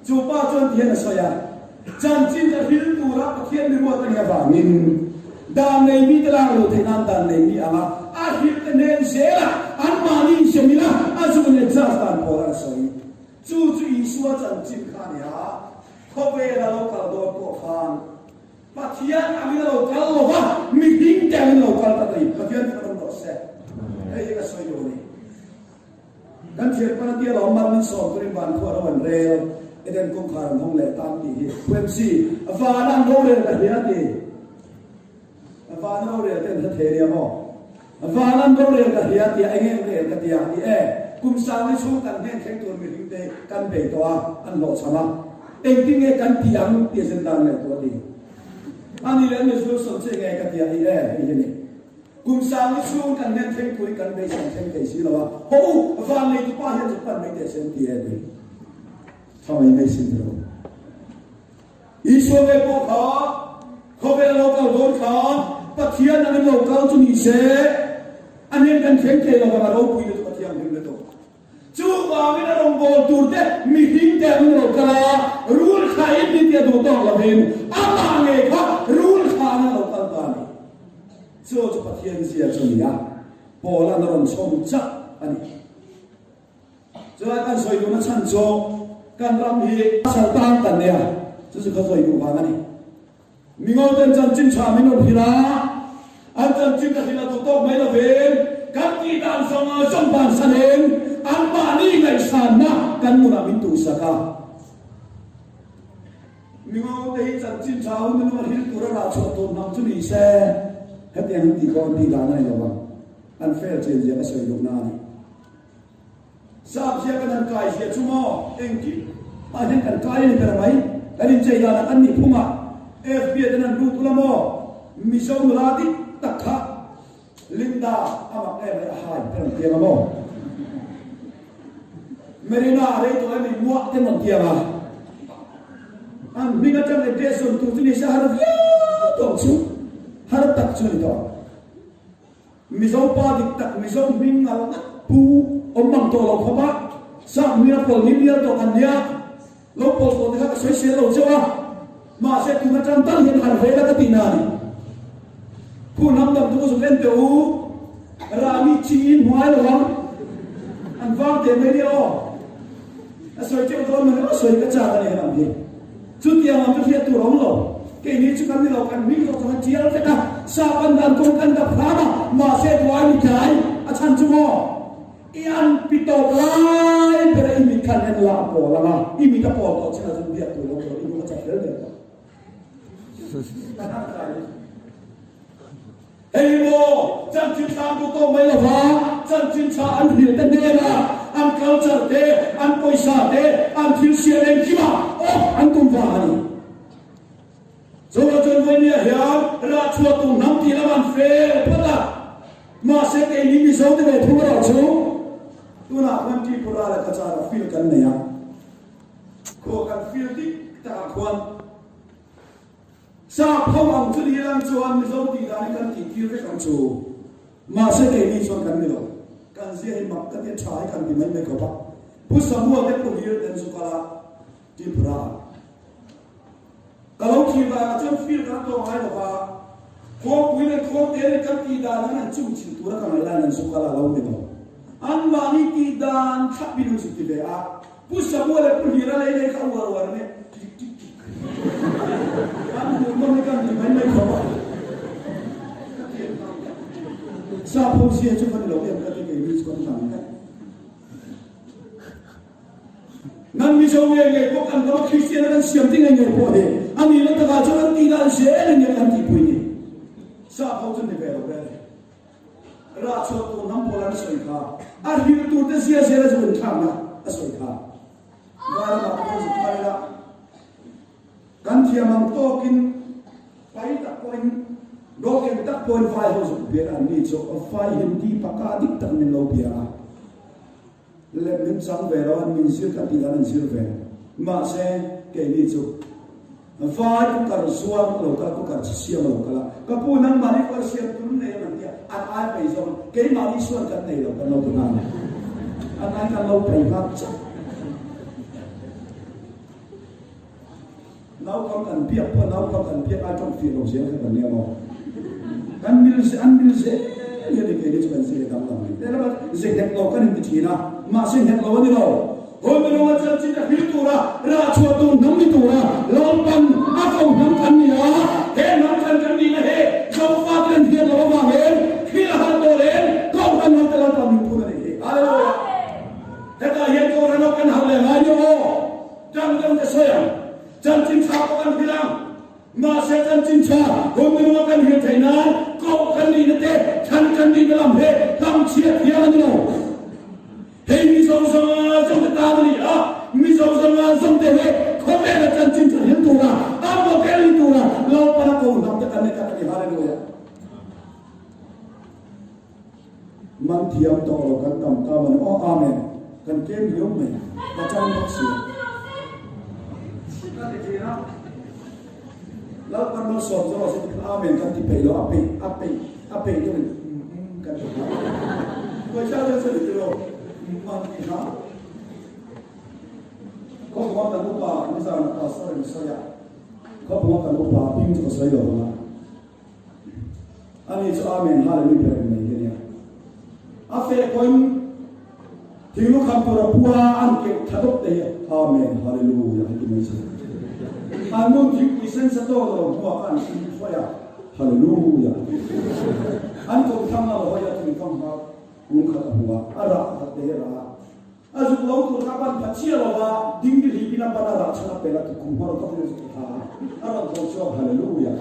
Chu pa chuan tihian a sawi a, Chanchin a hril tura Pathian mi ruat a nih avangin dan nei mite lak lo theih nan dan nei mi anga a hrilte hnen zela anmahni insemila a zu in adjust dan pawl a sawi. Chu chu Isua chanchin kha a ni a, khawvela lo kal dawn pawh khan Pathian angin a lo kal lo va, mihring te angin a lo kal ta ni. Pathian chu ka ram rawh se. Hei hi ka sawi duh a ni. Kan thianpan a tia lo man min sawm turin van khuah ro an rel, Eden kawngkhar an hawng leh tan tih hi Phuemsi van an rorel ka hria ti. Van rorel te an hre thei nia maw? Van an rorel ka hria tia eng em rel ka tia ti e. Kum sangli chhung kan hnen thleng tur mihring te kan bei tawh a, an hlawhchham a. Engtin nge kan ti ang tih a zen dan ngaihtuah ti. Ani leh an resolution che nge ka tia i e hei hi ni. Kum sangli chhung kan hnen thleng turin kan beisan thleng thei si lo a, haw u, van neitu pa hian zuk pan mai teh se an ti e tih tha mai mai sin lo. Isua nge pawh kha khawvel lo kal dawn khan Pathian angin lo kal chu ni se, a hnen kan thleng thei lo vang a ropui lutuk a thianghlim lutuk. Chuvangin a rawngbâwl turte mihring te angin lo kal a, rul thla in ni tia duh tawk lovin amah ngei kha rul thla angin a lo kal ta a ni. Chu chu Pathian zia chu a ni a, Paula'n a rawn chhawm chak a ni. Chulai kan sawi duhna chhan chu kan ram hi saltan kan nei a, chu chu ka sawi duh vang a ni. Mingoten chanchin tha min rawn hrilh a, an chanchin ka hrilh a duh tawk mai lovin kan tih dan zawng zawng bansanin anmahni ngaihsanna kan nunah min tuhsak a. Mingote hi chanchin tha hun minung a hrilh tura rah chhuah tur hnam chu ni se, hetiang an tih pawh an tih dan a ni lo vang. An fail chian zia ka sawi duhna a ni. Sap zia kan han kai zia chu maw engkim ah hian kan kai a ni ber mai. Kan inchei danah kan nih phung a, FB ah ten han lut ula maw Mizo nula dik tak kha Linda a mak em mai a hai te rawn tiang a maw. Marina a rei tawh em i muah te rawn tiang a. An hming atang address rawn tur chu ni se har viau tawh chu har tak chu a ni tawh ang. Mizo pa dik tak, Mizo hming ngal ngat pu awm mang tawh lo khawp a, sap hming a pawl ni mial tawh kan nia, lo pawl tawh te kha ka sawi sel lo chauh a, mahse tun atang tal hian harh ve la ka tih na a ni. Khu hnam dang chu ka zuk en teh u, Rami ching in hmuai lo ang, an vang teh mai nia aw, a sawi teuh dawn mawni aw sawi ka chak a ni helam hi. Chutiang lam chu hriat tur a awm lo. Keini chu kan ni lo, kan hming zawk chu kan tial vek a, sap an dan kawng kan dap hram a, mahse duai mi tlai a chhan chu maw? I an pi tawp lai ber a i mit khan en la a pawl ang a, i mit a pawl tawh chin ah chuan biak tur lo tur i lung a chat fel der tawh. Hei maw, chanchin tha an duh tawh mai lova, chanchin tha an hrilh te hnenah an culture te, an pawisa te, an thil siam engkimah awk an tum vang a ni. Chuvang chuan Vawinia hian rah chhuah tur hnam tih lam an fel phawt a, mahse keini Mizo te ve thung erawh chu tunah khuan Tripura leh Kachara field kan nei a, khua kan field dik takah khuan Sap ho ang chu ni lang chuan Mizo tih dan hi kan tih tir vek ang chu. Mahse keini chuan kan ni lo. Kan zia hi mak takin tha hi kan ti mai mai khawp a. Pu Samuel te Pu Hir ten chu kal a Tripura ah. Ka lo thlir danah chuan field kan tawh ngai lo va, khuangpui leh khuangte leh kan tih dan an han chum chhin tura ka ngaih laiin an zu kal a lo ni lo. Anmahni tih dan thlapin an zu ti ve a, Pu Samua leh Pu Hlira lei lei kha uar uar nia tik tik tik an hmuh nawm hi kan ti mai mai khawp a. Ka ti em hmang tak. Sap ho zia chu ka ni lo em ka ti keini chu kan hlang daih. Nan Mizo ngei ngei pawh kan rama Kristian a kan siam ti ngei ngei pawh hi a nih na takah chuan an tih dan zel in nia kan tihpui ni. Sap ho chu ni ve lo ve le. Rah chhuah tur hnam pawl an sawi kha a hril tur te zia zel a zu inthlakna a sawi kha. Vai ramah te pawh zuk thar ila kan thiam ang tawkin pai tak pawhin rawken tak pawhin vai ho zuk biak an ni chu vai Hindi paka dik tak min lo bia a. Lem min chang ve lo, an min zir ka tih an an zir ve. Mahse, keini chu vai cooker zuar lo kal a, cooker chi siam lo kal a, ka pu nangmahni cooker siam tur nei em an ti a, an ai pei zawk a, keimahni suan kan nei lo kan lo ti nghal a, an ai kan lo pei nghal chauh. Naupang kan biak pawh naupang kan biak ai tawng fiah lo zel kha kan nia maw? Kan mil an mil zel hian i keini chu kan zir danglam mai. Te lama ze nghet lo kan inti thin a, mahse nghet lo a ni lo. Hun minung a chanchin a hril tura, rah chhuah tur hnam ni tura Lalpan a ko hnam kan ni a, he hnam kan kan nihna hi Zofa te an hriat loh avangin thil a har tawh lem Kohhran ho te Lalpan min phun a nih hi. Hallelujah! Hetah hian Kohhran ho kan harh leh ngai nia aw. Dang dang ka sawi ang. Chanchin tha pawh kan hrilh ang. Mahse chanchin tha hun minunga kan hrilh theih nan koh kan nihna te, thlan kan nihna lam hi hlamchhiat hial a ni lo. Hei Mizo zawnga zawng te tan a ni a, Mizo zawnga zawng te hi khawvela chanchin tha hrilh tura, a model ni tura Lalpana ko hnam te kan ni tak a ni. Hallelujah. Man thiam tawh lo kan tam ta man aw Amen kan tlem riau mai ka chang bawk si a. Ka ti thin a Lalpan malsawm zawk a si ti khan Amen kan ti peih lo a peih a peih a peih deuh in umm kan ti hna Tuaithla deuh chu a ni tilo umm an ti hna Khawbunga kan upa nizan pastor in sawi a Khawbunga kan upa hming chu ka sawi lo ang a. Ani chu Amen Hallelujah ber mai hi a nia. A feh pawhin thing lukham tur a pua an keuh tha dawp te hi Amen Hallelujah an ti mai chu. An nun thingpui sen sa tawk lo hmuak a an hlim hruai a Hallelujah. An kawmthlang a hawi a thingfang hma kung khat a hmu a, a rah pakhat te hi a rah a. A zuk lo tur kha a ban pha chiah lo va, dingdi hlipin a ban a rah chhan a pel a, tukhum hmar tawkin a zuk thla a, a rawn tho chhuak Hallelujah!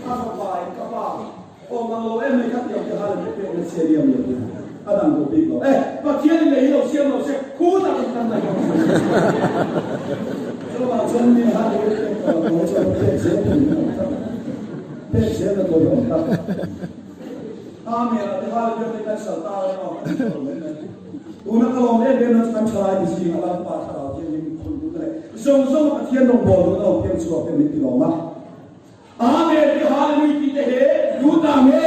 A fapa in ka pa awm ang lo em mai kha tiang te Hallelujah pek na chhiat iam lo nia, a dang duh bik lo. Eh, Pathian in lei hi lo siam lo se, khutah kan tan mai dawn si. Chuvang chuan mi Hallelujah pek tawh lo chuan pek zel tur in awm tlat a, pek zel na tur hi awm tlat. Amen a ti Hallelujah te kan sal ta a emaw kan ti lo mai mai. Tuna ka lawm em em na chu kan thalai ti zing a Lalpa thlarau thianghlim khun duhna leh zawng zawng a Pathian rawngbâwl duhna lo piang chhuak te min ti lawm a. Amen ti Hallelujah tih te he duhta nge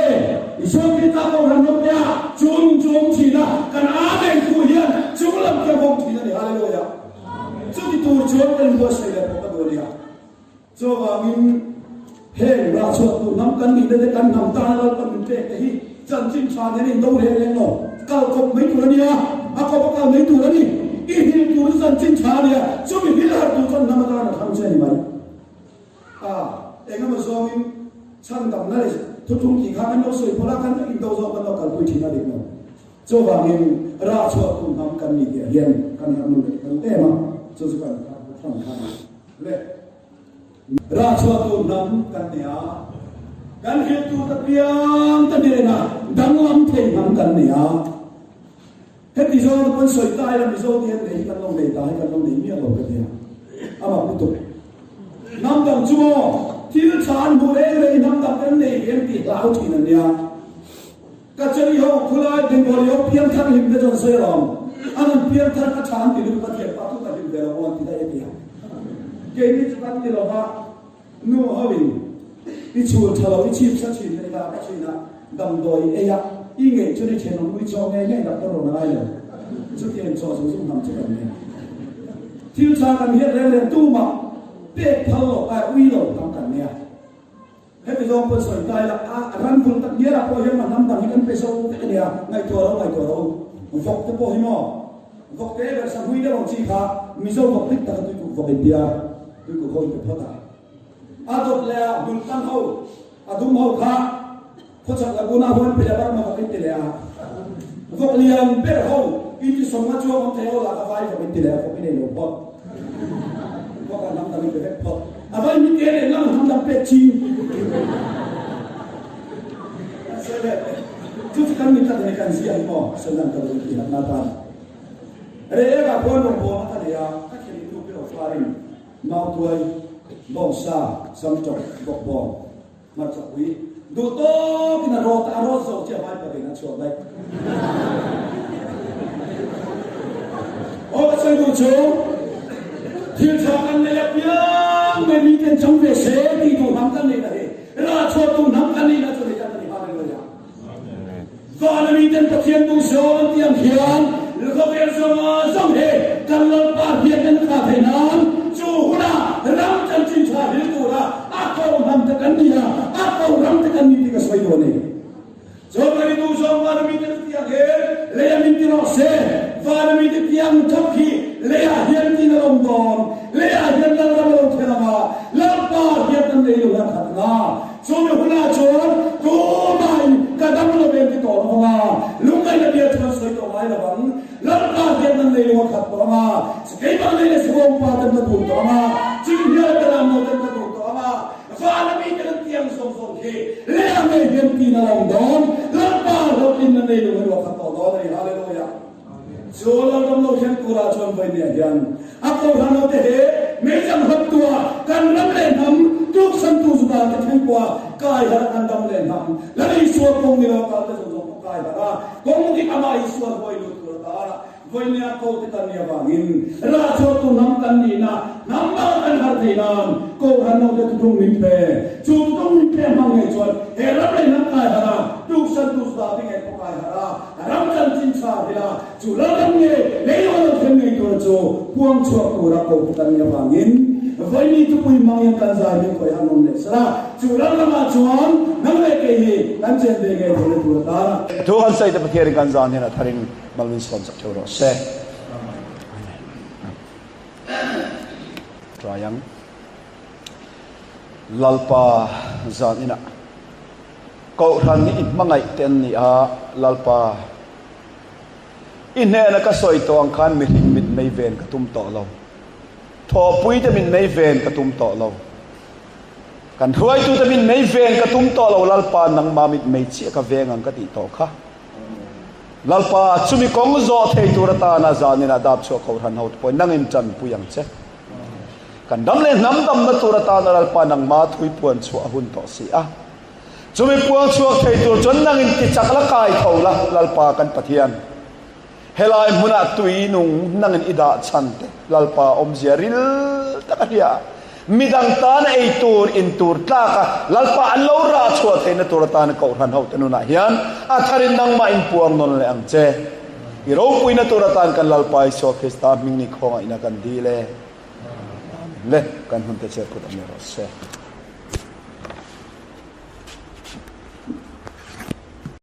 Isua Krista Kohhran rawng te ah chu nung chu awm thin a kan Amen thu hian chung lam khi a vawng thin a ni Hallelujah. Chuti tur chuan kan inbuatsaih leh pawh ka duh a nia. Chuvangin, heng rah chhuah tur hnam kan nihna te kan hnam tana Lalpan min pek te hi chanchin tha nen a indo reng reng lo. Kal kawp mai tur a nia, a kawp a kal mai tur a ni. I hil tur chu chanchin tha a nia, chumi hil har tur chuan hnam atana thlang che a ni mai. A, engemaw zawngin chhandamna leh thuthlung tih kha kan lo sawi pawlh a, kan indo zawk kan lo kalpui thin a dik lo. Chuvangin, rah chhuah tur hnam kan ni tih ah hian kan harh nun leh kan em a, chu chu kan thlang kha a ni. Le rah chhuah tur hnam kan nei a, kan hrilh tur ta piang ta hnenah danglam thei hnam kan nei a. Heti zawng pawn sawi ta ila Mizo te hian nei hi kan lo nei ta hi kan lo nei miah lo ka tia. A mak lutuk. Hnam dang chu maw thil tha an hmuh reng reng hnam dang kan nei em tih hlau thin an nia. Kachari ho khulai Bengali ho piangthar hlim te chuan sawi alawm. An an piangthar ka tha an ti lutuk a thianpa chu ka hlim ve lo maw an ti daih a tia. Keini chu kan ti lova nu ho in i chhul tha lo i chhip sa thin leh dah ka thin a damdawi i ei a i ngeih chuan i thenawm ui chaw ngei ngei doctor rawn a ngai lo. Chutiang chaw zung zung hnam chu kan nei. Thil tha kan hiat reng reng tumah. Pek phal lo ai ui lo tam kan nia. Heti zawng pawh sawi ta ila, a ran vul tak ngial ah pawh hian mah hnam dang hi kan pe zo vek a nia, ngaihtuah lo ngaihtuah lo. Vawk te pawh hi maw, vawk te ber sanghui deuh ang chi kha Mizo vawk dik taka tuikuk vawk in tia, tuikuk ho in pe phawt a. A dawt leh a hmun tlang ho, a dum ho kha khawchhak laguna ho an pe leh a, Burma vawk in ti leh a. Vawk lian ber ho inti sawmnga chuang awm thei ho lah kha vai vawk in ti leh a, vawk i nei lo phawt. Vawk ah hnam dang in pe vek phawt. A vai mi te leh lam hnam dang pek ching. Chu chu kan mi tlat a ni kan ziah hi maw sawi lan ka duh tih hatna tan. Rei ek ah khuan rawngbawlna ka nei a, ka thlen hnu pi lo farin Mautuai, Bawngsa, Samtawk, Bawkbawn, Hmarchapui duh tawkin a rawt a, a rawt zo chiah vai patin a chhuak daih. Aw ka sawi duh chu thil tha kan nei apiang mai mi ten chang ve se tih duh hnam kan neih na hi rah chhuah duh hnam kan neih na chu ni tak a ni. Hallelujah. Vana miten Pathian tung sawn an tih ang hian khawvel zawnga zawng hi kan Lalpa hriat an kha theih nan chu hunah ram chanchin tha hil tura a ko hnam te kan ni a, a ko ram te kan ni tih ka sawi dawn a ni. Chuan kan i duh zawng vana miten an tih ang hian leia min ti rawh se, vana mite tiang thawk hi leiah hian tin a awm dawn, leiah hian Lalram a lo thlen ang a, Lalpa hriat an nei lo hian khat ang a. Chumi hunah chuan tumahin ka dam lo em ti tawh lo vang a, lungngaihna bia chuan sawi tawh ngai lo vang. Lalpa hian nan nei lo a khat tawh ang a, keimah nei leh Sawngpa ten ka dun tawh ang a, Chinghnial te lam lo ten ka dun tawh ang a, vana mite kan tiang zawng zawng khi leh a ngei hian tin a lo awm dawn. Lalpa hlawhtlin nan nei lo hi ruah khat tawh dawn a ni. Hallelujah! Chu Lalram lo thleng turah chuan vawinia hian a kohhran hote he meizang hlawp tua kan ram leh hnam tuksantu Juda te thleng pawha kai harh a kan ram leh hnam Lal Isua kawng ni lo kal te zawng zawng pawh kai harh a kawng dik amah Isua huai lut tur atana vawinia ko te kan nih avangin rah chhuahtu hnam kan nihna hnam bang kan harh thei nan kohhran hote tutung min pe. Chu tutung min pe hmang ngei chuan he ram leh hnam kai harh a tuksantu Juda te ngei pawh kai harh a Ram chanchin tha hila chu lalram nge leiaw lo thleng ngei tura chu puang chhuak tura ko te kan nih avangin vawiini thupui hmang hian kan zai min khawih han awm leh sela chu lalramah chuan nang leh kei hi kan chen ve ngei theihna tur atana. Thu kan sawi te Pathianin kan zan hian a tharin mal min sawm chak theuh rawh se. Amen. Try ang. Lalpa zan inah. Kohhran hi i hmangaih te an ni a, Lalpa, i hnena ka sawi tawh ang khan mihring mit mei ven ka tum tawh lo. Thawhpui te mit mei ven ka tum tawh lo. Kan hruaitute mit mei ven ka tum tawh lo, Lalpa, nangmah mit mei chiah ka veng ang ka tih tawh kha. Lalpa, chumi kawng zawh thei tur atana zaninah dap chhuah Kohhran hote pawhin nangin tanpui ang che. Kan ram leh hnam damna tur atana Lalpa nangma thui puan chhuah a hun tawh si a. Chumi puang chhuak thei tur chuan nangin ti chak la kai tho la, Lalpa kan Pathian. Helai hmunah tui nung nangin i dah chhan te, Lalpa awmzia ril tak a hria a. Midang tan ei tur, in tur tlak a, Lalpa an lo rah chhuah theihna tur atana Kohhran hote nunah hian a tharin nangmah in puang nawn leh ang che. I ropuina tur atan kan Lalpa Isua Krista hming ni khawngaihna kan dil e. Amen. Le, kan hun te chhiar phut a ni rawh se.